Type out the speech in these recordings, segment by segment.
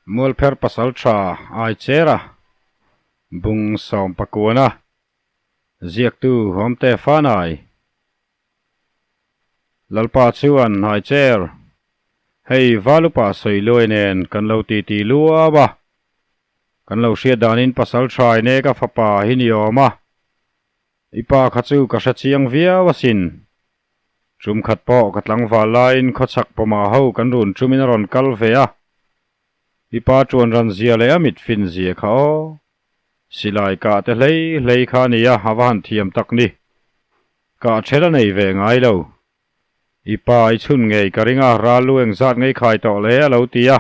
Mualpher Pasaltha Aichera Bung Sawmpakuana Ziaktu Hawmte Fanai Lalpa chuan Aicher Hei Valupa sawiluai nen kan lo titi luau a, kan lo hriat danin Pasaltha ine ka fapa hi ni awm a, I pa kha chu ka hre chiang viau asin. Tum khat pawh ka tlangval laiin khawchhak pawmah ho kan run tumin a rawn kal ve a. I pa tuan ran zia leh a mit fin zia kha aw. Silai kah te hlei hlei kha a nia, a va han thiam tak ni. Kah ṭhel a nei ve ngai lo. I pa i chhun ngei ka ring a, ral lu engzat ngei khai tawh le a lo ti a.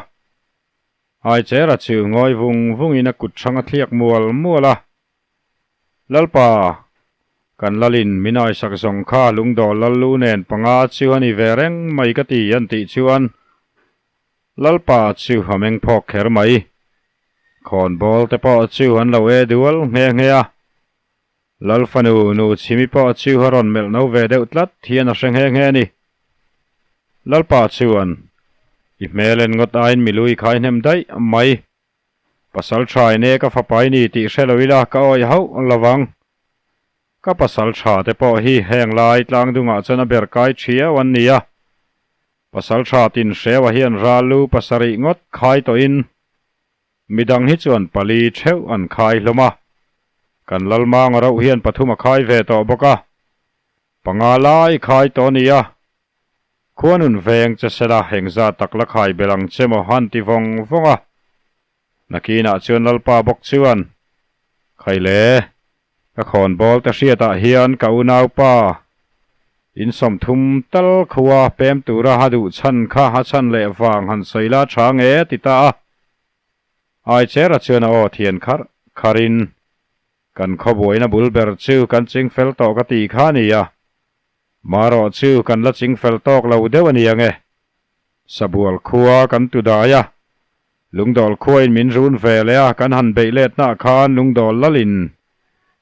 Aichera chu ngawi vung vungin a kut hrang a thliak mual mual a. Lalpa, kan lalin min aisak zawng kha lungdawl lallu nen panga chu a ni ve reng mai ka ti an tih chuan Lalpa chu a meng phawk kher mai. Khawnbawl te pawh chu an lo e dual nghe nghe a. Lal fanu nu chhimi pawh chu a rawn melh no ve deuh tlat hian a hre nghe nghe a ni. Lalpa chuan, I hmel en ngawt aiin milui khai hnem daih mai. Pasal tha ine ka fapa i ni tih hre lo ila ka awih hauh lo vang. Ka pasal tha te pawh hi heng lai tlang dungah chuan a ber kai thiau an ni a. Pasal tha tin hreua hian ral lu pasarih ngawt khai tawhin midang hi chuan pali theuh an khai hlawm a. Kan Lalmanga rauh hian pathum a khai ve tawh bawk a. Panga lai khai tawh a ni a. Khuanun veng che sela engzat tak la khai belh ang che maw han ti vawng vawng a. Nakinah chuan Lalpa bawk chuan, Khaile, ka khawnbawl te hriatah hian ka unaupa in sawmthum tal khua pem tura a duh chhan kha a chhan leh vang han sawi la tha nge a ti ta a. Aichera chuan a aw thian kharh kharhin, Kan khawbuaina bul ber chu kan chingfel tawh ka ti kha a ni a. Marawh chu kan la chingfel tawk lo deuh a ni ang e. Sabual khua kan tu dai a, Lungdawl khuain min run ve leh a, kan han beih letna khan Lungdawl lalin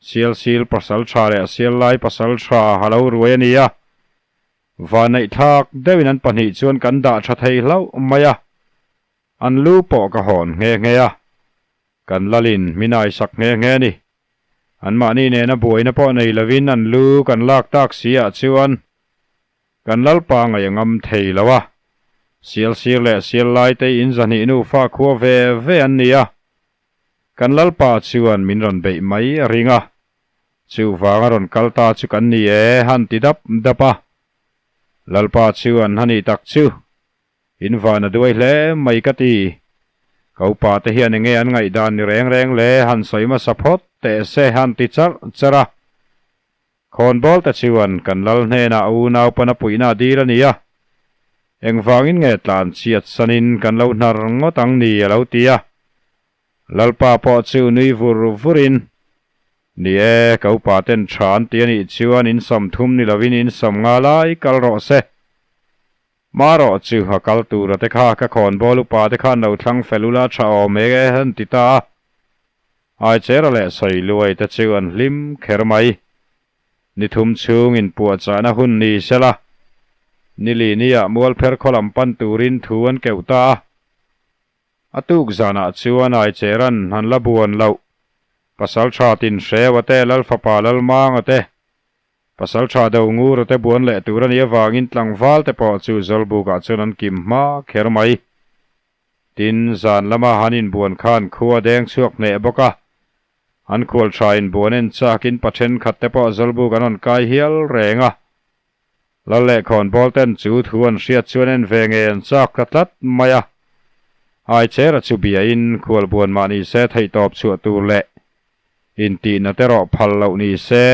Sialsil pasal tha leh Siallai pasal tha a lo ruai a ni a. Vanneihthlak deuhin an pahnih chuan kan dah tha thei hlauh mai a, an lu pawh ka hawn nghe nghe a. Kan lalin min aisak nghe nghe a ni. Anmahni nena buaina pawh nei lovin an lu kan lak tak si ah chuan kan Lalpa ngaih a ngam thei lo a. Sial sir leh sial lai te in zahnih nufa khua ve ve an ni a. Kan Lalpa chuan min rawn beih mai a ring a. Chuvang a rawn kal ta chu kan ni e han ti dap dap a. Lalpa chuan a nih tak chu. In van a duai hle mai ka ti. Ka upa te hian enge an ngaihdan ni reng reng le han sawi hmasa phawt teh se han ti charh charh a. Khawnbawl te chuan kan lal hnenah a unau pana puihna a dil a ni a. Engvangin nge tlan chhiat sanin kan lo hnar ngawt ang ni a lo ti a. Lalpa pawh chu nui vur vurin, Ni e, ka upa ten tha an ti a nih chuan in 30 ni lovin in 50 lai kal rawh se. Marawh chu a kal tura te kha ka khawnbawl upa te khan lo thlang fel ula tha awm e an ti ta a. Aichera leh Sawiluai te chu an hlim kher mai. Ni thum chhung in puahchahna hun ni sela, ni li nia Mualpher khaw lam pan turin thu an keuh ta a. A tuk zanah chuan Aicheran an la buan loh. Pasaltha Tinhreua te, Lalfapa Lalmanga te, Pasal tha deuh ngur te buan leh tur a nih avangin tlangval te pawh chu Zawlbukah chuan an kim hma kher mai. Tin, zan lama han inbuan khan khua deng chhuak hneh bawk a, an khual tha inbuan en chakin pa thenkhat te pawh Zawlbuk an rawn kai hial reng a. Lal leh khawnbawl ten chu thu an hriat chuan en ve nge an chak ta tlat mai a. Aichera chu biain khualbuan mah ni se theihtawp chhuah tur leh intihna te rawh phal loh ni se.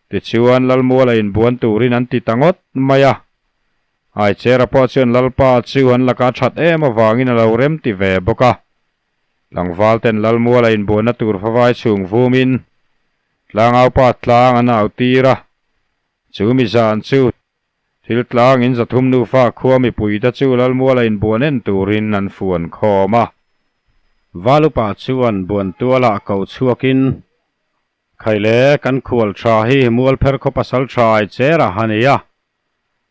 Tichuan Lalmuala inbuan turin an ti ta ngawt mai a. Aichera pawh chuan Lalpa chu an laka that em avangin a lo rem ti ve bawk a. Tlangval ten Lalmuala inbuanna tur favai chhung vumin Tlangaupa tlang an au tir a. Chu mi zan chu thil tlang in 300 nufa khua mipui te chu Lalmuala inbuan en turin an fuan khawm a. Valupa chuan buan tualah ko chhuakin Khaile, kan khual tha hi Mualpher khaw pasal tha ai cher a ha nei a.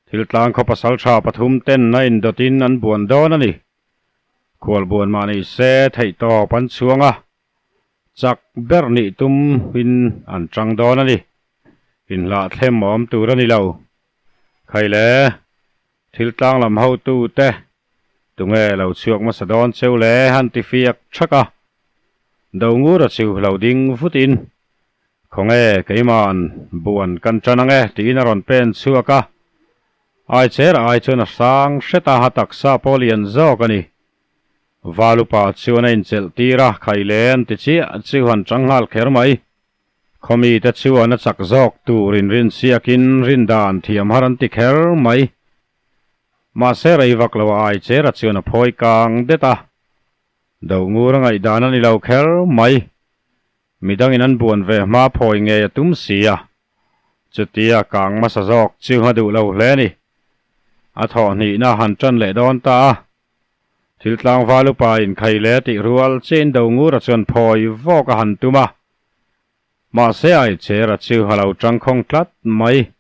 Thiltlang khaw pasal tha pathum ten a indawtin an buan dawn a ni. Khualbuan mah ni se theihtawp an chhuang a, chak ber nih tum in an tang dawn a ni. Inhlahthlem awm tur a ni lo. Khai le, thil tlang lam hotu te tunge lo chhuak hmasa dawn cheu le han ti fiak thak a. Dongura chu lo ding vut in, Khawnge keima'n buan kan tan ange tiin a rawn pen chhuak a. Ai cher ai chuan a hrang hret a, a taksa pawh lian zawk a ni. Valupa chuan a inchelh tir a, Khailen ti chiah chu han tang nghal kher mai. Khawmite chuan a chak zawk tur inrinsiakin rindan thiam har an ti kher mai. Mahse rei vak lo a ai cher a chuan a phawi kang det a. Dohngur a ngaihdan a ni lo kher mai. Midangin an buan ve hma phawi ngei a tum si a, chutia kang hmasa zawk chu a duh lo hle a ni. A thawhhnihna han tan leh dawn ta a, thil tlangval upa inkhai leh tih rual chiahin Dongura chuan phawi vawk a han tum a, mahse Aichera chu a lo tangkhawng tlat mai.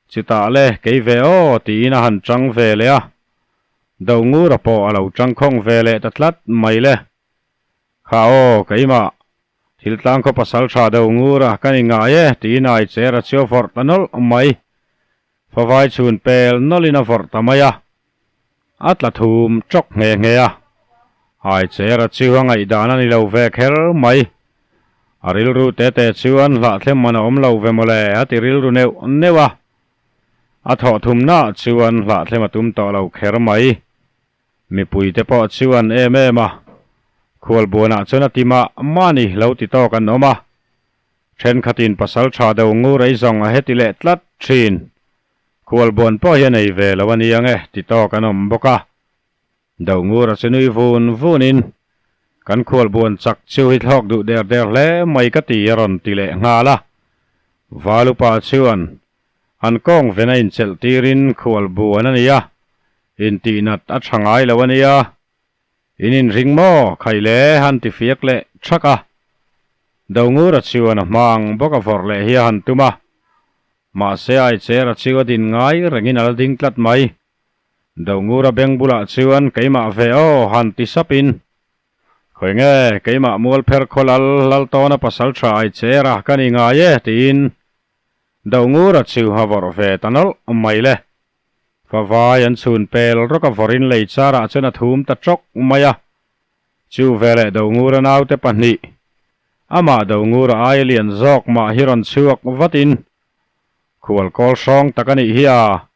Chutah le kei ve aw tiin a han tang ve leh a, Dongura pawh a lo tangkhawng ve leh ta tlat mai le. Kha aw, keimah, thil tlang khaw pasal tha deuh ngur a, kan inngai e, tiin ai cher a chhio vawrh ta nawlh mai. Favai chhun pel nawlhin a vawrh ta mai a, a tla thum tawk nghe nghe a. Ai cher a chhiu a ngaihdan a ni lo ve kher mai. A rilru te te chuan hlahthlem man a awm lo ve mawle, a ti rilru neuh neuh a. A thawh thumnaah chuan hlahthlem a tum tawh lo kher mai. Mipuite pawh chuan em em a, khualbuanah chuan a ti mah mah ni lo ti tawk an awm a. Thenkhatin pasal tha deuh ngur ei zawng a heti leh tlat thin. Khualbuan pawh hi a nei ve lo a ni ang e ti tawk an awm bawk a. Deuh ngura chu nui vun vunin, Kan khualbuan chak chu hi thlawk duh der der hle mai ka ti a rawn ti leh nghal a. Valupa chuan An kawng ven a inchelh tirin khual buan a ni a, intihnat a tha ngai lo a nia. In inring maw? Khai le han ti fiak leh thak a. Dongura chuan a hma ang bawk a vawrh leh hi a han tum a. Mahse Aichera chu a din ngai rengin a la ding tlat mai. Dongura beng bulah chuan keimah ve aw han ti sapin Khawi nge, keimah mualpher khaw lal lal tawna pasal tha Aichera ka ni ngai e tiin Dohngura chu a vawrh ve ta nawlh mai le. Favai an chhun pel rawk a vawrhin lei charah chuan a thum ta tawk mai a. Chu veleh Dohngura naute pahnih, amah Dohngura aia lian zawk mah hi rawn chhuak vatin, Khual kawl hrawng tak a nih hi a,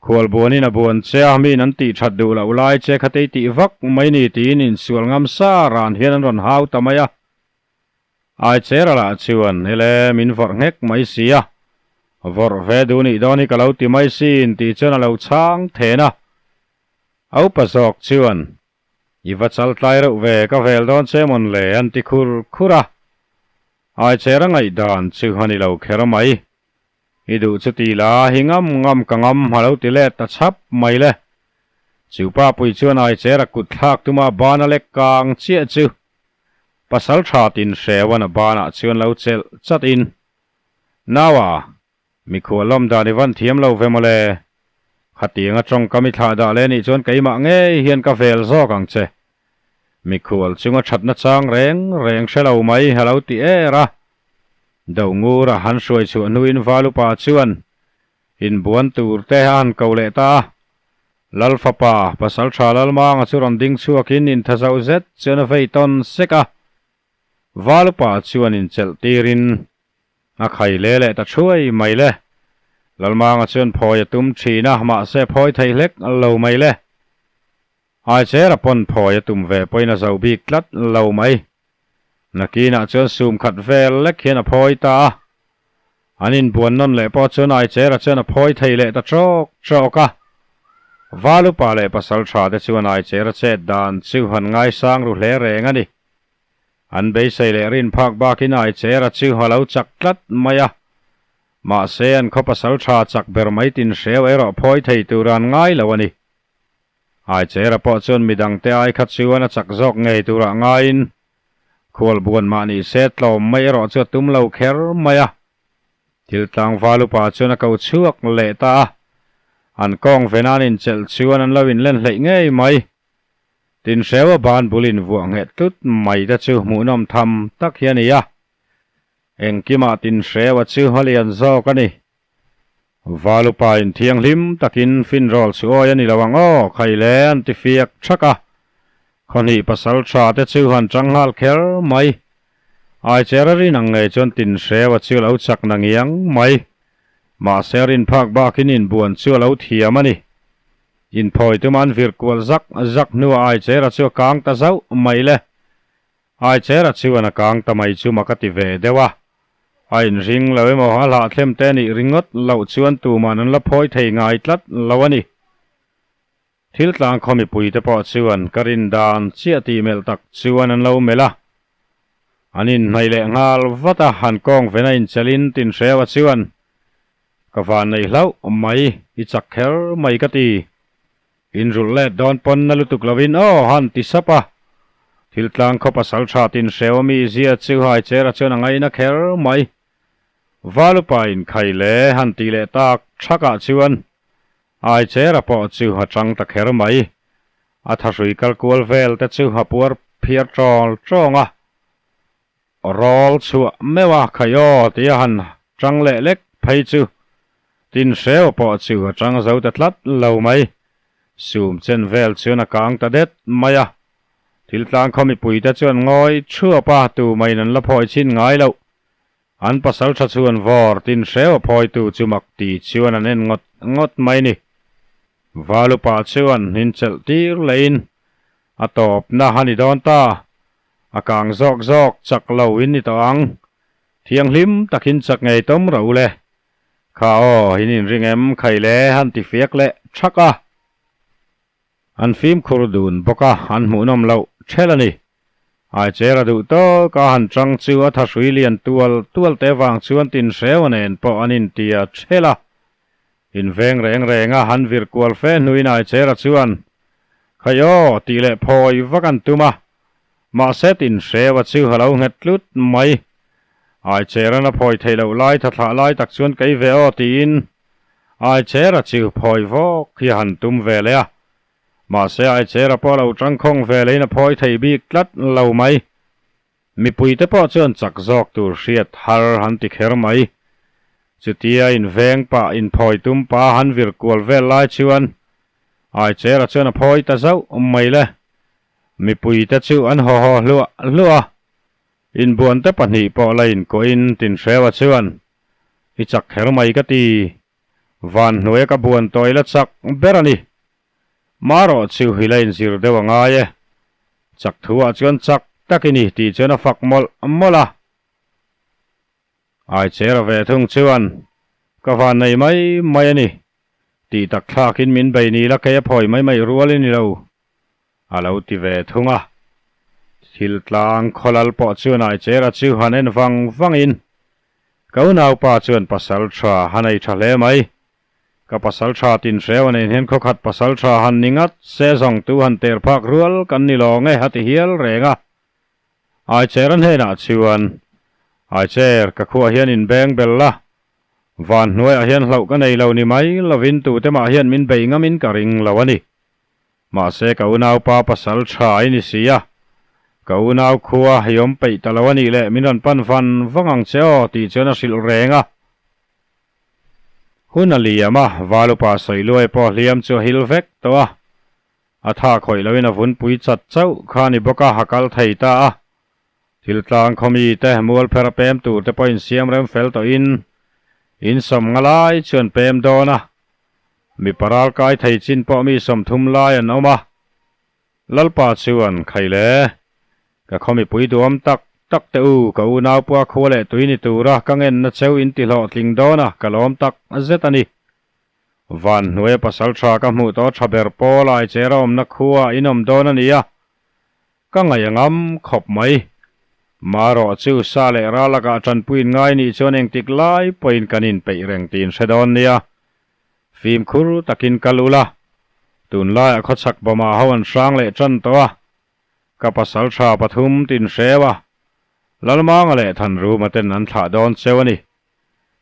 khual buanin a buan che a, miin an tih that duh loh lai che kha tei tih vak mai ni tiin insual ngam sa ran hian an rawn hau ta mai a. Ai chera lah chuan hele min vawrh nghek mai si a, vawrh ve duh nih dawn hi ka lo ti mai sin tih chuan a lo chhang then a. A upa zawk chuan, I va chal tlai reuh ve, ka vel dawn che mawn le an ti khur khur a. Ai chera ngaihdan chu a ni lo kher mai. I duh chu ti la, hi ngam ngam ka ngam a lo ti let ta chhap mai le. Chu pa pui chuan ai chera kut thlak tuma ban a lek kang chiah chu Pasal tha tin Hrewan a banah chuan lo chelh chat in, Naua, mikhual lawm dan i van thiam lo ve mawle. Khatiang a tawngkam i thlah dah leh nih chuan keimah ngei hian ka vel zawk ang che. Mikhual chunga thatna chang reng reng hre lo mai a lo ti er a. Dohngura han hruai chhuah hnuin Valupa chuan inbuan tur te a han ko leh ta a. Lal fapa, pasal tha Lalmanga chu rawn ding chhuakin intha zauh zet chuan a vei tawn sek a. Valupa chuan inchelh tirin a khai le leh ta thuai mai le. Lalmanga chuan phawi a tum thin a, mahse phawi thei hlek lo mai le. Aichera pawn phawi a tum ve pawhin a zo bik tlat lo mai. Nakinah chuan sum khat vel lek hian a phawi ta a. An inbuan nawn leh pawh chuan Aichera chuan a phawi thei leh ta trawk trawk a. Valupa leh pasal tha te chuan Aichera chet dan chu han ngaisang ru hle reng a ni. An beisei leh rin phak bakin Aichera chu a lo chak tlat mai a. Mahse an khaw pasal tha chak ber mai tin hreu erawh phawi thei tur an ngai lo a ni. Aichera pawh chuan midangte ai kha chuan a chak zawk ngei turah ngaiin Khualbuan mah ni se tlawm mai erawh chu a tum lo kher mai a. Thil tlangval upa chuan a ko chhuak leh ta a. An kawng venan inchelh chuan an lo inlen hleih ngei mai. Tinhreua ban bul invuah ngheh tlut mai te chu hmuhnawm tham tak hi a ni a. Engkimah Tinhreua chu a lian zawk a ni. Valupa in thianghlim takin finrawl chu awi a ni lo ang aw, khaile an ti fiak thak a. Khawhnih pasal tha te chu han tang nghal kher mai. Aichera rin ang ngei chuan Tinhreua chu a lo chak na ngiang mai. Mahse a rin phak bakin inbuan chu a lo thiam a ni. Inphawi tuma an vir kual zak zak hnuah Aichera chu a kang ta zauh mai le. Aichera chuan a kang ta mai chu mak a ti ve deuh a. A inring lo emaw a hlahthlem te nih ringawt loh chuan tuman an la phawi thei ngai tlat lo a ni. Thil tlang khaw mipuite pawh chuan ka rin dan chiah tih melh tak chuan an lo melh a. An inhnaih leh nghal vat a, han kawng vena inchelin Tinhreua chuan Ka van nei hlauh mai, i chak kher mai ka ti. Inrulh let dawn pawn na lutuk lovin aw han ti sap a. Thil tlang khaw pasal tha Tinhreua mi zia chu hai chera chuan a ngaina kher mai. Valupa inkhai le han tih leh tak thakah chuan Ai chera pawh chu a chang ta kher mai. A thahrui kal kual vel te chu a puar phiar tawng tawng a. Rawl chhuah meuh a khai aw tia han chang leh lek phei chu Tinhreu pawh chu a chang zo ta tlat lo mai. Sum chen vel chuan a kang ta det mai a. Thil tlang khaw mipui te chuan ngawi thuap a tumah-in an la phawi chhin ngai loh. An pasal tha chuan vawr tin hreu a phawitu chu mak ti chuan an en ngawt ngawt mai ni. Valupa chuan in chelh tir lehin a tawpna a ni dawn ta. A kang zawk zawk chak lo in ni tawh ang. Thianghlim takin chak ngei tawm ro le. Kha aw, in inring em khai le han ti fiak leh thak a. An fimkhur dun bawk a, an hmuhnawm loh ṭhel a ni. Aicher a duh tawk a, han ṭang chu a thahrui lian tual tual te vang chuan Tinhreua nen pawh an intia ṭhel a. Inveng reng reng a, han vir kual fe hnuin Aichera chuan, Khai aw, tih leh phawi vak an tum a. Mahse Tinhreua chu a lo nghet tlut mai. Aichera'n a phawi theih loh lai thathlah lai tak chuan kei ve aw tiin Aichera chu phawi vawk hi a han tum ve leh a, mahse Aichera pawh a lo tangkhawng ve lehin a phawi thei bik tlat lo mai. Mipuite pawh chuan chak zawk tur hriat har han ti kher mai. Chutia inveng pah inphawi tum pa han vir kual vel lai chuan Aichera chuan a phawi ta zauh mai le. Mipuite chu an haw haw hluah hluah a, inbuante pahnih pawh la inkuahin Tinhreua chuan I chak kher mai ka ti. Van hnuaia ka buan tawh ila chak ber a ni. Marawh chu i la inzir deuh a ngai e. Chak thu ah chuan chak tak i ni tih chuan a fak mawlh mawlh a. Aichera ve thung chuan ka van nei mai mai a ni. Tih tak thlakin min bei ni la kei a phawi mai mai rual i ni lo. A lo ti ve thung a. Thil tlang khawlal pawh chuan Aichera chu han en vang vangin, Ka unaupa chuan pasal tha han ei tha hle mai. Ka pasal tha tinhreu a nen hian khawkhat pasal tha han ni ngat se zawng tu han ter phak rual kan ni lawng e a ti hial reng a. Aichera hnenah chuan, Aicher, ka khuah hian inbeng bel la, Van hnuaiah hian hlauh ka nei lo ni mai lovin tute mah hian min bei ngamin ka ring lo a ni. Mahse ka unaupa pasal tha i ni si a, ka unau khua i awm peih ta lo a nih leh min rawn pan van vang ang che aw tih chuan a hrilh reng a. Hun a liam a, Valupa sawiluai pawh hliam chu a hil vek tawh a. A tha khawih loin a vunpui chat chauh kha a ni bawk a, a kal thei ta a. Thil tlang khaw mite mualpher a pem tur te pawhin siam rem fel tawhin in sawm nga lai chuan pem dawn a, mipa ral kai thei chin pawh mi 30 lai an awm a. Lalpa chuan, Khai le, ka khaw mipui duam tak tak te u, ka unaupua khua leh tui ni tura ka ngenna cheu in ti hlawhtling dawn a, ka lawm tak zet a ni. Van hnuaia pasal tha ka hmuh tawh tha ber pawl ai chera awmna khua in awm dawn a ni a, Ka ngaih a ngam khawp mai. Marawh chu sa leh ral lakah tanpuiin ngai nih chuan engtik lai pawhin kan inpeih reng tiin hre dawn nia. Fimkhur takin kal ula. Tunlaiah khawchhak bawmah ho an hrang leh tan tawh a. Ka pasal tha pathum tin hreu a. Lalmanga leh Thanruma ten an thlah dawn cheu a ni.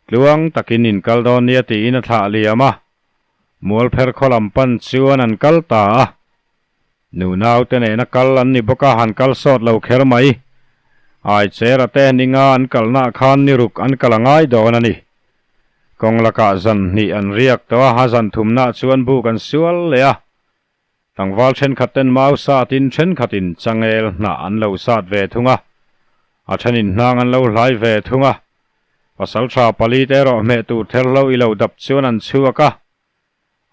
Tluang takin in kal dawn nia tiin a thlah liam a. Mualpher khaw lam pan chuan an kal ta a. Nunau te nena kal an ni bawk a, han kal sawt lo kher mai. Aichera te ninga an kalnaah khan ni ruk an kal a ngai dawn a ni. Kawng lakah zan hnih an riak tawh a, a zan thumnaah chuan buk an sual leh a. Tlangval thenkhat ten mau satin thenkhatin changel hnah an lo sat ve thung a, a thenin hnang an lo hlai ve thung a. Pasaltha pali te erawh hmeh tur therhlo i lo dap chuan an chhuak a.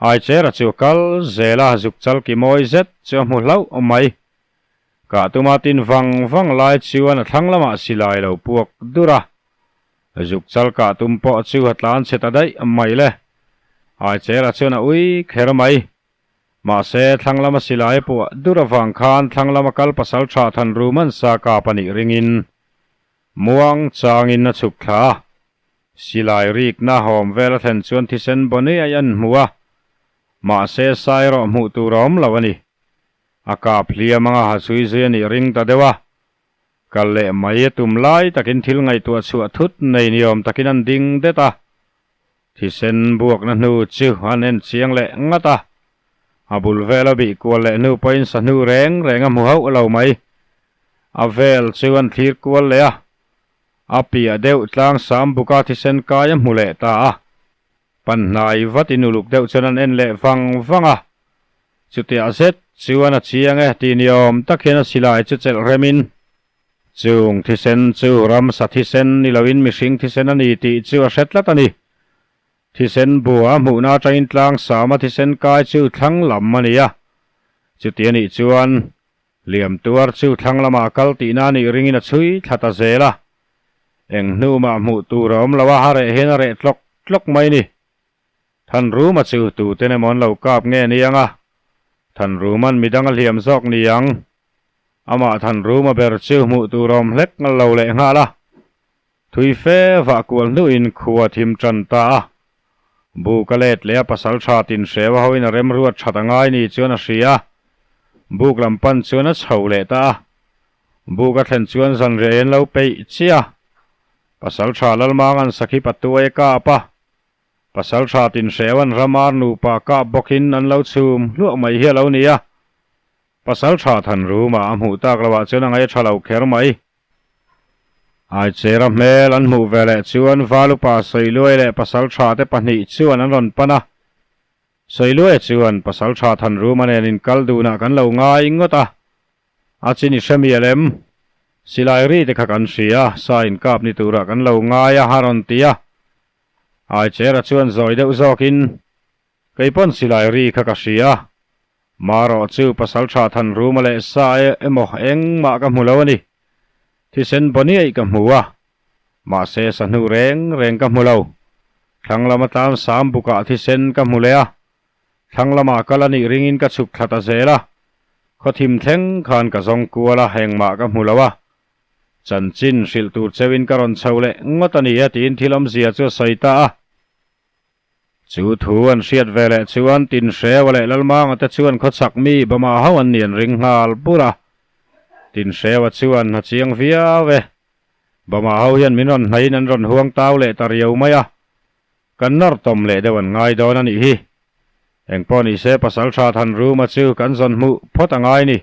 Aichera chu a kal zel a, zuk chal ki mawi zet chu a hmu hlauh mai. Kah tuma tin vang vang lai chuan a thlang lamah silai lo puak dur a. Zuk chal kah tum pawh chu a tlan chhe ta daih mai le. Aichera chuan a ui kher mai. Mahse, thlang lama silai a puah dur avang khan thlang lama kal pasal tha than ru man sa kap a nih ringin muang changin a chhuk thla a. Silai rikna hawm vel a thlen chuan thisen bawni a en hmu a, mahse sai erawh hmuh tur a awm lo a ni. A kap hliam anga ha zui zui a nih ring ta deuh a, kal leh mai a tum lai takin thil ngaihtuah chhuah thut nei ni awm takin an ding det a, thisen buakna hnu chu an en chiang leh ngat a, a bul vel a bih kual leh hnu pawhin sa hnu reng reng a hmu hauh lo mai. A vel chu an thlir kual leh a, A piah deuh tlang sam buka thisen kai a hmu leh ta a, panhnai vat in uluk deuh chuan an en leh vang vang a. Chutiah zet chuan a chiang e tih ni awm tak hian a silai chu chelh rem in, chung thisen chu ramsa thisen ni loin mihring thisen a ni tih chu a hre tlat a ni. Thisen bua a hmuhna atangin tlang sama thisen kai chu thlang lam a ni a, chuti a nih chuan Liam tuar chu thlang lamah a kal tihna a nih ringin a chhui thla ta zel a. Eng hnu mah hmuh tur a awm lo a, a reh hian a reh tlawk tlawk mai ni. Thanruma chu tuten emaw an lo kap nge ni ang a, Thanruma'n midang a hliam zawk ni ang. Amah Thanruma ber chu hmuh tur a awm hlek lo leh nghal a. Thui fe vah kual hnuin khua thim tan ta a. Buk a let leh a pasal tha tin hreu a hoin a remruat that a ngai ni chuan a hria. Buk lam pan chuan a chho leh ta a. Buk a thlen chuan zanriah en lo peih chiah a. Pasal tha Lalmanga'n sakhi patuai a kap a. Pasal tha tin hreua'n ramar nupa kap bawkin an lo chhum hluah mai hi a lo ni a. Pasal tha Thanruma a hmuh tak loah chuan a ngaih a tha lo kher mai. Aichera hmel an hmuh ve leh chuan Valupa Sawiluai leh Pasaltha te pahnih chuan an rawn pan a. Sawiluaia chuan Pasaltha Thanruma nen inkal dunah kan lo ngai ngawt a. A chin i hre mial em? Silai ri te kha kan hria, sa inkap ni turah kan lo ngai a, a rawn ti a. Aichera chuan zawi deuh zawkin, Kei pawn silai ri kha ka hria. Marawh chu pasaltha Thanruma leh sa e emaw engmah ka hmu lo a ni. Thisen bawniaih ka hmu a. Mahse sa hnu reng reng ka hmu lo. Thlang lama tlan sam bukah thisen ka hmu leh a. Thlang lamah kal a nih ringin ka chhuk thla ta zel a. Khawthim thleng khan ka zawng kual a, engmah ka hmu lo a. Chanchin hrilh tur cheuhin ka rawn chho leh ngawt a ni a tiin thil awmzia chu a sawi ta a. Chu thu an hriat ve leh chuan Tinhreua leh Lalmanga te chuan khawchhak mi Bama ho an ni an ring nghal bur a. Tinhreua chuan a chiang viau e. Bama ho hian min rawn hnaihin an rawn huang tau leh ta riau mai a. Kan nawr tawm leh deuh an ngai dawn a nih hi. Engpawh ni se Pasaltha Thanruma chu kan zawn hmuh phawt a ngai ni.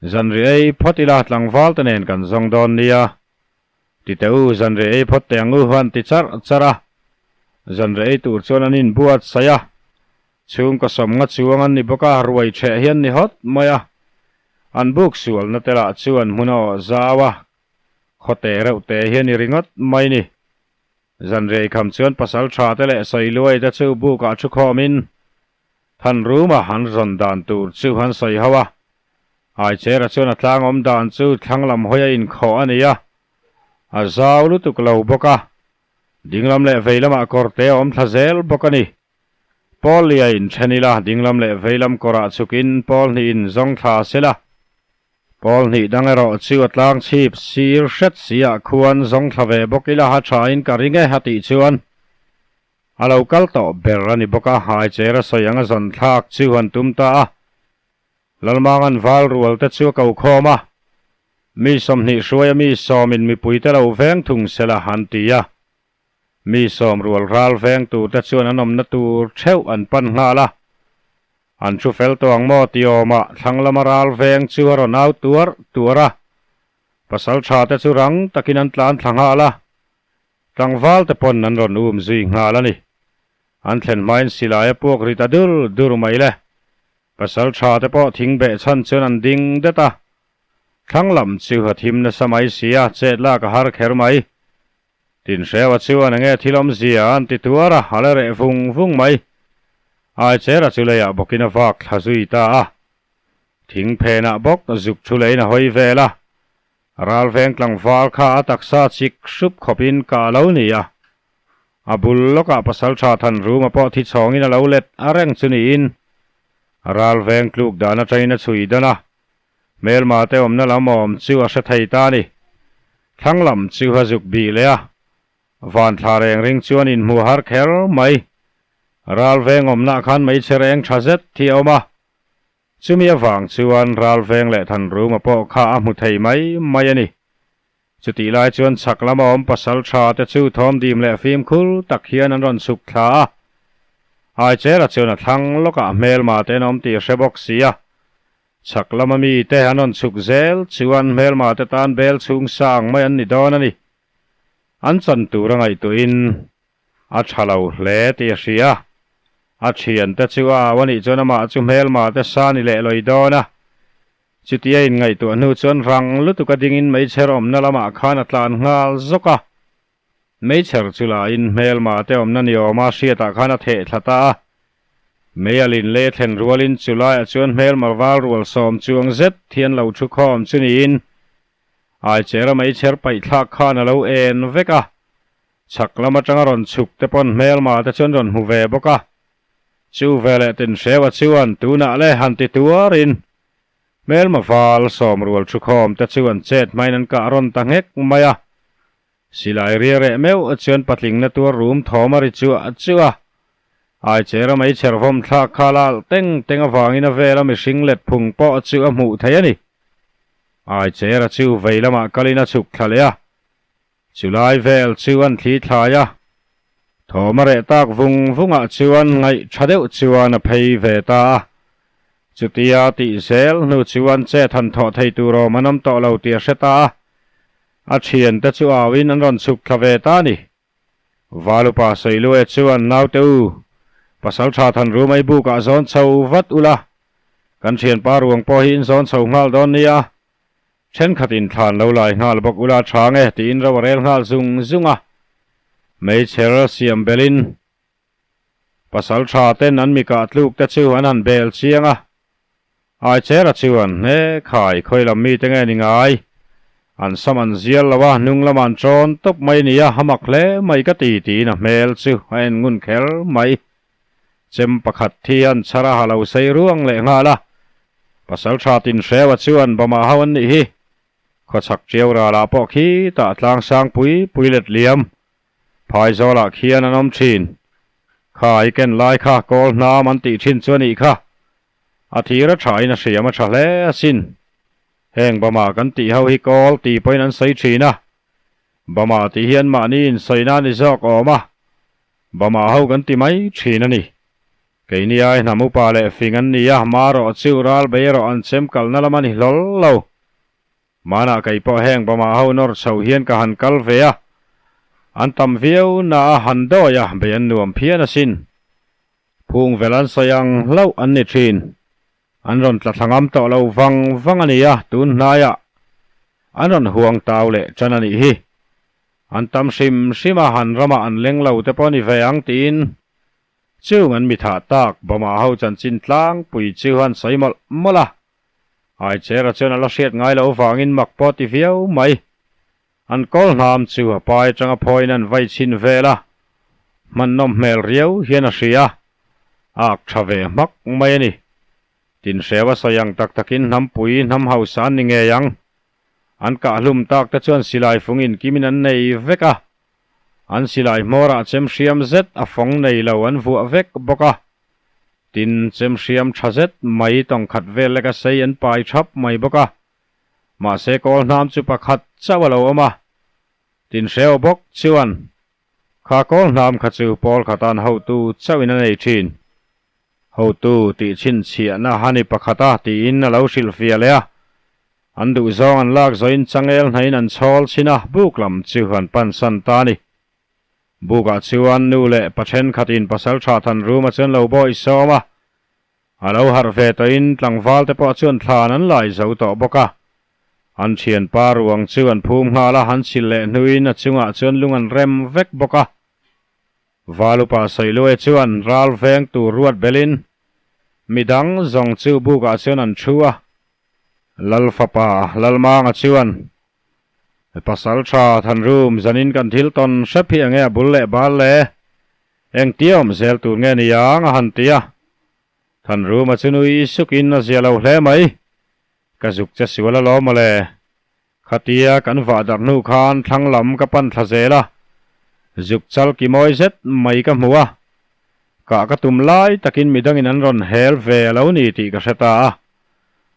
Zanri ei phawt ila tlangval te nen kan zawng dawn nia. Ti teh u, zanri ei phawt teh ang u an ti charh charh a. Zanri ei tur chuan an inbuat saih a. Chhungkaw sawmnga chuang an ni bawk a, ruai ṭheh hi an ni hawt mai a. An buk sualna te lah chu an hmun a awh zau a, khawte reuh te hi a ni ringawt mai ni. Zanri ei kham chuan pasal ṭha te leh sawiluai te chu bukah thu khawmin Thanruma han rawn dan tur chu han sawi ho a, Aichera chuan a tlang awm dan chu thlang lam hawi a inkhawh a ni a, a zau lutuk lo bawk a, dinglam leh vei lamah kawrte a awm thla zel bawk a ni. Pawl lia inthen ila dinglam leh vei lam kawrah chhukin pawl hnih in zawng thla sela, pawl hnih dang erawh chu a tlang chhip sir hret si ah khuan zawng thla ve bawk ila a thain ka ring e a tih chuan A lo kal tawh ber a ni bawk a, Haicher a sawi anga zawn thlak chu han tum ta a. Lalmanga'n val rual te chu a ko khawm a, Mi 20 hruaia mi sawmin mipuite lo veng thung sela han ti a. Mi sawm rual ral veng tur te chuan an awmna tur theuh an pan nghal a. An thu fel tawh ang maw ti awmah thlang lama ral veng chu a rawn au tuar tuar a. Pasaltha te chu rang takin an tlan thla nghal a. Tlangval te pawn an rawn um zui nghal a ni. An thlen hmain silai a puak ri ta dur dur mai le. Pasaltha te pawh thing beh chhan chuan an ding det a. Thlang lam chu a thim nasa mai si a, chet lak a har kher mai. Tinhreua chuan enge thil awmzia an ti tuar a, a la reh vung vung mai. Aichera chu leiah bawkin a vak thla zui ta a. Thing phenah bawk zuk thu leiin a hawi vel a. Ralveng tlangval kha a taksa chik hrup khawpin ka a lo ni a. A bul lawkah pasaltha Thanruma pawh thi chhawngin a lo let a reng chu niin Ralveng tluk dan atangin a chhui dan a. Hmelma te awmna lam awm chu a hre thei ta a ni. Thlang lam chu a zuk bih leh a, van thla reng ring chuan inhmu har kher mai. Ralveng awmnah khan hmeichhe reng tha zet hi a awm a, chumi avang chuan Ralveng leh Thanruma pawh kha a hmu thei mai mai a ni. Chutih lai chuan chhak lama awm pasal tha te chu thawmdim leh fimkhur tak hian an rawn chhuk thla a. Aichera chuan a thlang lawkah hmelma te an awm tih a hre bawk si a. Chhak lama mite an rawn chhuk zel chuan hmelma te tan bel chhung sang mai an ni dawn a ni. An chan tur a ngaihtuahin a tha lo hle tih a hria. A thiante chu a au a nih chuan amah chu hmelma te sa ni leh lawi dawn a. Chutia inngaihtuah hnu chuan rang lutuk a dingin meichher awmna lamah khan a tlan nghal zawk a. Meichher chu lahin hmelma te awmna ni awma hriatah khan a theh thla ta a. Mei a lin leh thlen rualin chu laiah chuan hmelma val rual sawm chuang zet hian lo thu khawm chu niin Aichera meichher paihthlak khan a lo en vek a. Chhak lam atanga rawn chhuk te pawn hmelma te chuan rawn hmu ve bawk a. Chu veleh Tinhreua chuan tunah le han ti tuarin hmelma val sawmrual thukhawm te chu an chet hmain an kah rawn ta nghek mai a. Silai ria reh meuh chuan patlingna tuar rum thawm a ri chuah chuah a. Aichera meichher vawm thlak kha lal teng teng avangin a vela mihring let phung pawh chu a hmuh thei a ni. Aichera chu vei lamah kalin a chhuk thla leh a. Chulai vel chu an thli thlai a, thawm a reh tak vung vungah chuan ngaih tha deuh chuan a phei ve ta a. Chutia tih zel hnu chuan chet han thawh thei tur awm an awm tawh lo tih a hre ta a, a thiante chu auin an rawn chhuk thla ve ta a ni. Valupa Sawiluaia chuan naute u, Pasaltha Thanrumai bukah zawn chho vat ula, kan thianpa ruang pawh hi in zawn chho nghal dawn nia, Thenkhat in thlan lo lai nghal bawk ula tha nge tiin ro a rel nghal zung zung a. Meichher siam belin pasal tha ten an mikah tluk te chu an han bel chiang a. Aichera chuan he khai khawi lam mite nge ni ngai? An sam an zial lo a, hnung lamah an tawn tawp mai nia, a mak hle mai ka ti tiin a hmel chu a en ngun kher mai. Chem pakhat thi an chhar a ha lo sei ruang leh nghal a. Pasal tha Tinhreua chuan Bama ho an nih hi. Khawchhak Tiau ralah pawh khi tah tlang sang pui pui let liam. Phaizawlah khian an awm thin. Kha i ken lai kha kawl hnam an tih thin chu a nih kha. A thir a thain a hriam a tha hle asin. Heng Bama kan tih ho hi kawl ti pawhin an sawi thin a. Bama tih hian mahni insawi nan i zawk awm a. Bama ho kan ti mai thin a ni. Keini ai hnam upa leh fing an ni a, ma rawh chu ral bei erawh an chem kalna lam a ni hlawl lo. Manah kei pawh heng Bama ho nawr chho hian ka han kal ve a, an tam viau na a han dawi a, bei an nuam phian asin. Phung vel an sawi ang hlauh an ni thin. An rawn tla thla ngam tawh lo vang vang a ni a, tun hnaiah an rawn huang tau leh tan a nih hi. An tam hrim hrim a, han ramah an leng lo te pawh a ni ve ang tiin chung an mithah tak Bawmah ho chanchin tlangpui chu an sawi mawlh mawlh a. Aichera chuan a la hriat ngai loh vangin mak pawh ti viau mai. An kawl hnam chu a pai atanga phawiin an vai chhin vel a, hmannawm hmel riau hian a hria. A ak tha ve hmak mai a ni. Tinhreu a sawi ang tak takin hnampui hnam hausa an ni ngei ang. An kah hlum tak te chuan silai fung inkimin an nei vek a. An silai hmawrah chem hriam zet a fawng nei lo an vuah vek bawk a. Tin, chem hriam tha zet mai tawngkhat vel leka sei an pai thap mai bawk a. Mahse kawl hnam chu pakhat chauh a lo awm a, Tinhreu bawk chuan kha kawl hnam kha chu pawl khatan hotu chauhin a nei thin. Hotu tih chhinchhiahna a ni pakhat a tiin a lo hrilhfiah leh a. An duhzawng an lak zawhin changel hnaiin an chhawl chhin a, buk lam chu an pansan ta a ni. Bukah chuan nu leh pa thenkhatin pasal tha than ruma chuan lo bawi sawm a, a lo harh ve tawhin tlangval te pawh chuan thlan an lai zo tawh bawk a. An thianpa ruang chu an phum nghal a, an chhilh leh hnuin a chungah chuan lung an rem vek bawk a. Valupa Sawiluai chuan ral veng tur ruat belin midang zawng chu bukah chuan an thu a. Lal fapa Lalmanga chuan, Pasal tha Thanrum, zanin kan thil tawn hrep hi enge a bul leh bal le? Engtia awm zel tur nge ni ang? a han ti a. Thanruma chu nui sukin a zia lo hle mai. Ka zuk che sual alawm mawle. Khatia kan vah darh hnu khan thlang lam ka pan thla zel a, zuk chal ki mawi zet mai ka hmu a, kah ka tum lai takin midangin an rawn hel ve a lo ni tih ka hre ta a.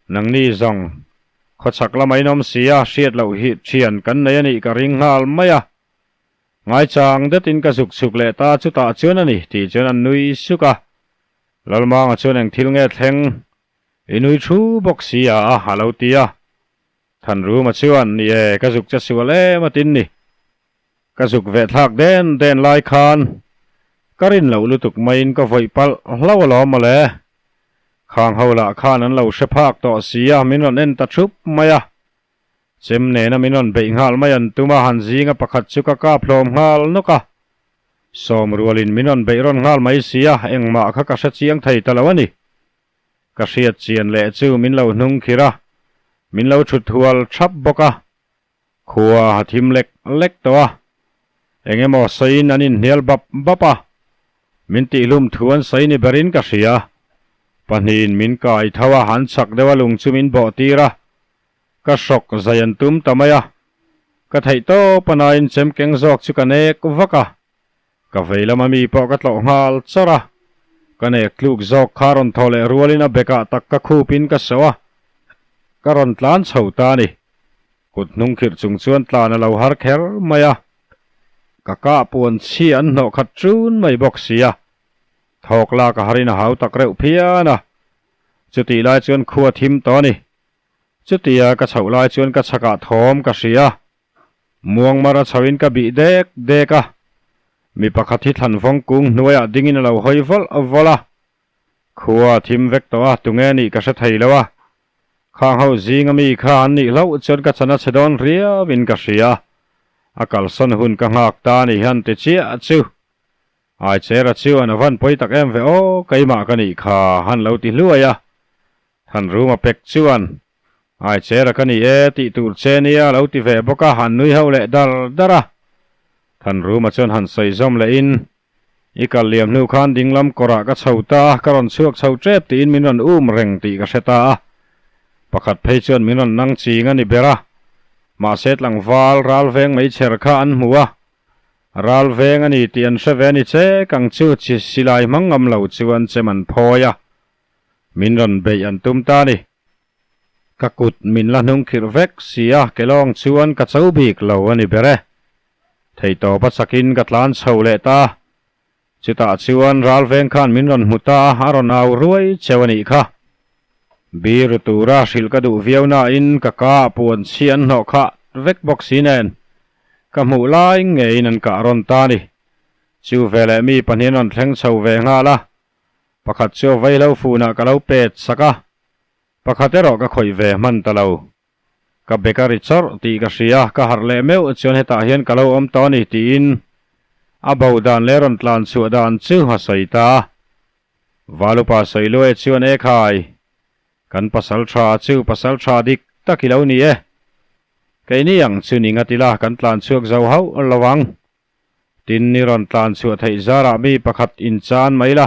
Nangni zawng, khawchhak lama in awm si a, hriat loh hi thian kan nei a nih ka ring nghal mai a. Ngaichang detin ka zuk chhuk leh ta chutah chuan a ni tih chuan an nui suk a. Lalmanga chuan eng thil nge thleng I nui thu bawk si a a lo ti a. Thanruma chuan, Ni e, ka zuk che sual em a tin ni. Ka zuk veh thlak den den lai khan ka rin loh lutuk maiin ka vawih palh hlauh alawm mawle. Khang ho lah khan an lo hre phak tawh si a, min rawn en ta thup mai a. Chem nena min rawn beih nghal mai an tum a, han zinga pakhat chu ka kap hlawm nghal nawk a. Sawm rualin min rawn beih rawn nghal mai si a, engmah kha ka hre chiang thei ta lo a ni. Ka hriat chian leh chu min lo hnung khir a, min lo thut hual thap bawk a, khua ha thim lek lek tawh a, eng emaw sawiin an inhnial bap bap a, min tihhlum thu an sawi ni berin ka hria. Pahnihin min kai tho a, an chak deuh a lung chu min bawh tir a, ka hrawk zai an tum ta mai a, ka theih tawp a nain chem keng zawk chu ka nek vak a, Ka vei lama mi pawh ka tlawh nghal chawrh a, ka nek tluk zawk kha rawn thaw leh rualin a bekah tak ka khupin ka sawh a, ka rawn tlan chho ta a ni. Kut hnung khirh chung chuan tlan a lo har kher mai a, ka kah puan chhi an hnawh khat ṭun mai bawk si a, thawk lak a harin a hau tak reuh phian a, chutih lai chuan khua thim tawh a ni. Chutia ka chhoh lai chuan ka chhakah thawm ka hria. Muangmara chhoin ka bih dek dek a, mi pakhat hi thlanvawng kung hnuaiah dingin a lo hawi vawlh vawlh a. Khua a thim vek tawh a, tunge nih ka hre thei lo a. Khang ho zinga mi kha an nih hlauh chuan ka chan a chhe dawn riauin ka hria. A kalsawn hun ka nghak ta a ni hian ti chiah chu. Aichera chuan a van pawi tak em ve aw, keimah ka nih kha han lo ti hluai a. Thanruma pek chuan, Aichera ka ni e tih tur che nia lo ti ve bawk a, han nui ho leh dar dar a. Thanruma chuan han sawi zawm lehin, I kal liam hnu khan dinglam kawrah ka chho ta a, ka rawn chhuak chho tep tiin min rawn um reng tih ka hre ta a. Pakhat phei chuan min rawn nang ching a ni ber a, mahse tlangval ral veng meichher kha an hmu a, Ral veng a ni tih an hre ve a ni che, kang chu chi silai hmang ngam lo chuan chem an phawi a, min rawn beih an tum ta a ni. Ka kut min la hnung khirh vek si a, kelawng chuan ka cho bik lo a ni ber e. Theitawp a chakin ka tlan chho leh ta a, chutah chuan ral veng khan min rawn hmu ta a, a rawn au ruai cheu a nih kha. Biru tura hrilh ka duh viau nain ka ka ah puan chhi an hnawh khah vek bawk si nen, Ka hmuh lai ngeiin an kah rawn ta a ni. Chu veleh mi pahnih an rawn thleng chho ve nghal a, pakhat chu a vaihlo funah ka lo pet sak a, pakhat erawh ka khawih ve hman ta lo. Ka bek a ri chawrh tih ka hria, ka harh leh meuh chuan hetah hian ka lo awm tawh a ni tiin a bo dan leh rawn tlan chhuah dan chu a sawi ta a. Valupa Sawiluai chuan e khai, kan pasal tha chu pasal tha dik tak i lo ni e. Keini ang chu ni ngat ila kan tlan chhuak zo hauh lo ang. Tin ni rawn tlan chhuah theih zarah mi pakhat inchan mai la.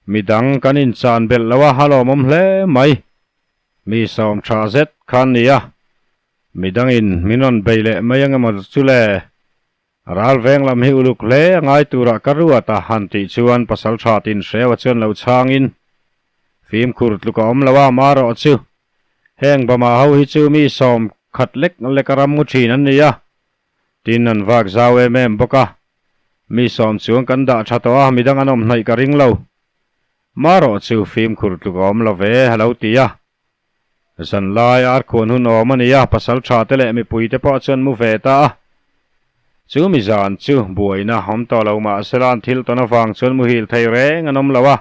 Midang kan inchan belh lo a halawmawm hle mai. Mi sawm tha zet khan ni a. Midangin min rawn bei leh mai ang emaw chu le. Ral veng lam hi uluk hle a ngai turah ka ruat a han tih chuan pasal tha tin hreu a chuan lo chhangin fimkhur tluk a awm lo a marawh chu. Heng Bama ho hi chu mi sawm khat lek lek a ram ngu thin an ni a, tin an vak zau em em bawk a. Mi sawm chuang kan dah tha tawh a, midang an awm hnaih ka ring lo. Marawh chu fimkhur tluk a awm lo ve, a lo ti a. Zanlai arkhuan hun awm a ni a, pasal tha te leh mipui te pawh chuan mu ve ta a. Chu mi zan chu buaina awm tawh lo mah sela an thil tawn avang chuan muhil thei reng an awm lo a,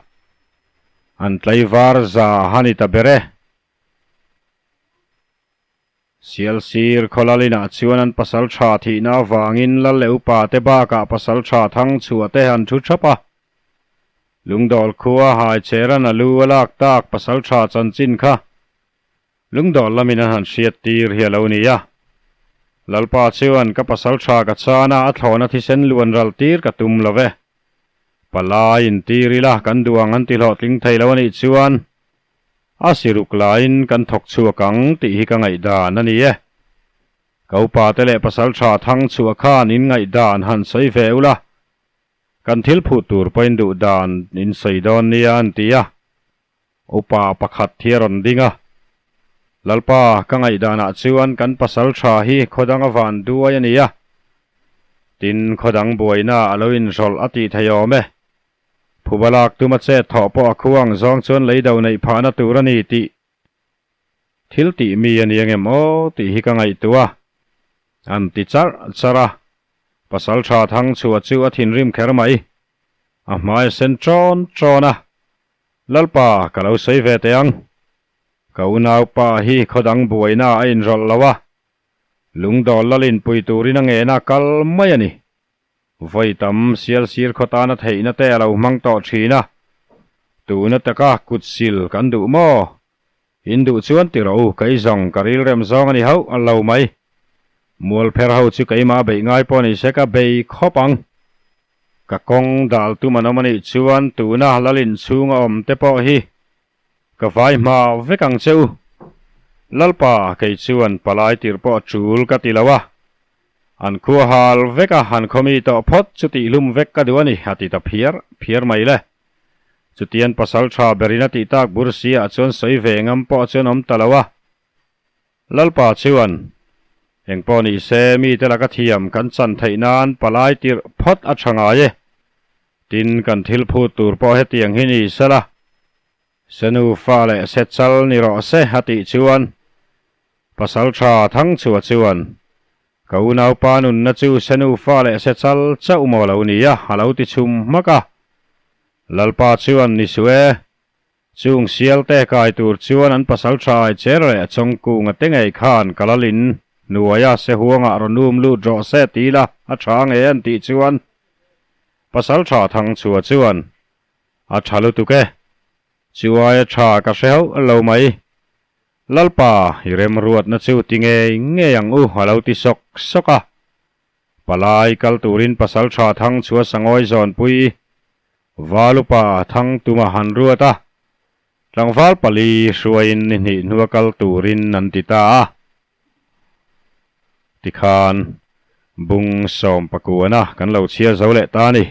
an tlaivar za a ni ta ber e. Sialsir khawlalinah chuan an pasal tha thihna avangin lal leh upa te bakah pasal tha thang chhuah te an thu thap a. Lungdawl khua Haicheran a lu a lak tak pasal tha chanchin kha Lungdawl lamin an han hriat tir hi a lo ni a. Lalpa chuan ka pasal tha ka chan a, a thlawna thisen luan ral tir ka tum lo ve. Palai intir ila kan duh ang an ti hlawhtling thei lo a nih chuan A siruk laiin kan thawk chhuak ang tih hi ka ngaihdan a ni e. Ka upa te leh pasal tha thang chhuah khan in ngaihdan han sawi ve ula, kan thil phuh tur pawhin duh dan in sawi dawn nia an ti a. Upa pakhat hi a rawn ding a, Lalpa, ka ngaihdanah chuan kan pasal tha hi khawdang a van duai a ni a, tin khawdang buaina a lo inhrawlh a tih thei awm e. Phuba lak tuma chet thawh pawh a khu ang zawng chuan lei do neih phahna tur a ni tih thil tih mi a ni angem aw tih hi ka ngaihtuah a, an ti charh charh a. Pasal tha thang chhuah chu a thinrim kher mai. A hmai a sen ṭawn ṭawn a, Lalpa, ka lo sawi ve teh ang. Ka unaupa hi khawdang buaina a inrawlh lo a, lungdawl lalinpui turin a ngena kal mai a ni. Vawi tam sialsir khaw tana theihna te a lo hmang tawh thin a, tuna taka kut sil kan duh maw? In duh chuan ti rawh u, kei zawng ka rilrem zawng a ni hauh a lo mai. Mualpher ho chu keimah beih ngai pawh ni se ka bei khawp ang. Ka kawng dal tum an awm a nih chuan tuna lal inchhung a awm te pawh hi ka vai hma vek ang che u. Lalpa kei chuan palai tirh pawh tul ka ti lo a, An khua hal vek a, an khawmi tawh phawt chu tihhlum vek ka duh a ni, a ti ta phiar phiar mai le. Chutian pasal tha berin a tih tak bur si ah chuan sawi ve ngam pawh chuan awm ta lo a. Lalpa chuan, Engpawh ni se, mite laka thiam kan chan theih nan palai tirh phawt a tha ngai e. Tin, kan thil phut tur pawh hetiang hi ni sela. Senu fa leh sechal ni rawh se, a tih chuan Pasal tha Thangchhuah chuan, Ka unaupa nunna chu Senu fa leh Sechal chauh maw lo ni a, a lo ti chhum hmak a. Lalpa chuan, Ni suh e, chung sialte kai tur chuan an pasal tha ai cher leh Chawngkunga te ngei khan ka lalin hnuaia sehuangah rawn um lut rawh se ti la a tha nge an tih chuan Pasal tha Thangchhuah chuan, A tha lutuk e, chu aia tha ka hre hauh lo mai. Lalpa, i remruatna chu ti ngei ngei ang u, a lo ti sawk sawk a. Palai kal turin pasal tha thang chua sangawi zawnpui Valupa thang tuma han ruat a, tlangval pali hruaiin ni hnih hnua kal turin an ti ta a. Tikhan bung sawm pakuana kan lo chhiar zo leh ta a ni.